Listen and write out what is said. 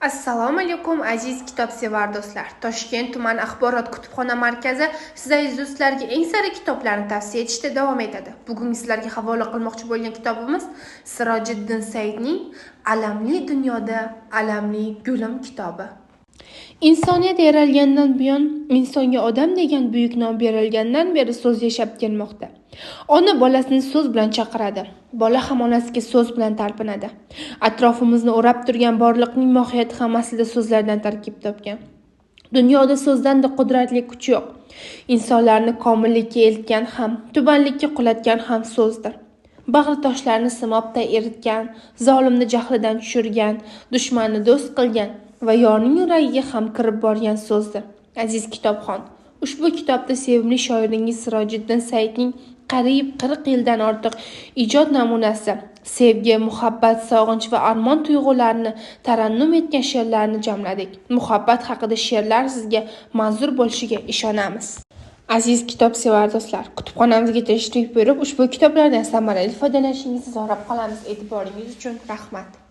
Assalomu alaykum, aziz kitobsevar do'stlar. Toshkent tuman axborot kutubxona markazi siz aziz do'stlarga eng sara kitoblarni tavsiya etishda davom etadi. Bugun sizlarga havola qilmoqchi bo'lgan kitobimiz Sirojiddin Saidning Alamli dunyoda alamli gulim kitobi. Insoniyat yaralgandan buyon insonga odam degan buyuk nom berilgandan beri so'z yashab kelmoqda. Ona bolasini so'z bilan chaqiradi. Bola ham onasiga so'z bilan talpinadi. Atrofimizni o'rab turgan borliqning mohiyati ham aslida so'zlardan tarkib topgan. Dunyoda so'zdan-da qudratli kuch yo'q. Insonlarni komillikka eltgan ham, tubanlikka qulatgan ham so'zdir. Bag'ri toshlarni simobday eritgan, zolimni jahlidan tushirgan, dushmanni do'st qilgan va yorning yuragiga ham kirib borgan so'zdir. Aziz kitobxon, ushbu kitobda sevimli shoiringiz Sirojiddin Saidning qariyb 40 yildan ortiq ijod namunasi, sevgi, muhabbat, sog'inch va armon tuyg'ularini tarannum etgan she'rlarni jamladik. Muhabbat haqida she'rlar sizga manzur bo'lishiga ishonamiz. Aziz kitobsevar do'stlar, kutubxonamizga tashrif buyurib, ushbu kitoblardan samarali foydalanishingizni so'rab qolamiz. E'tiboringiz uchun rahmat.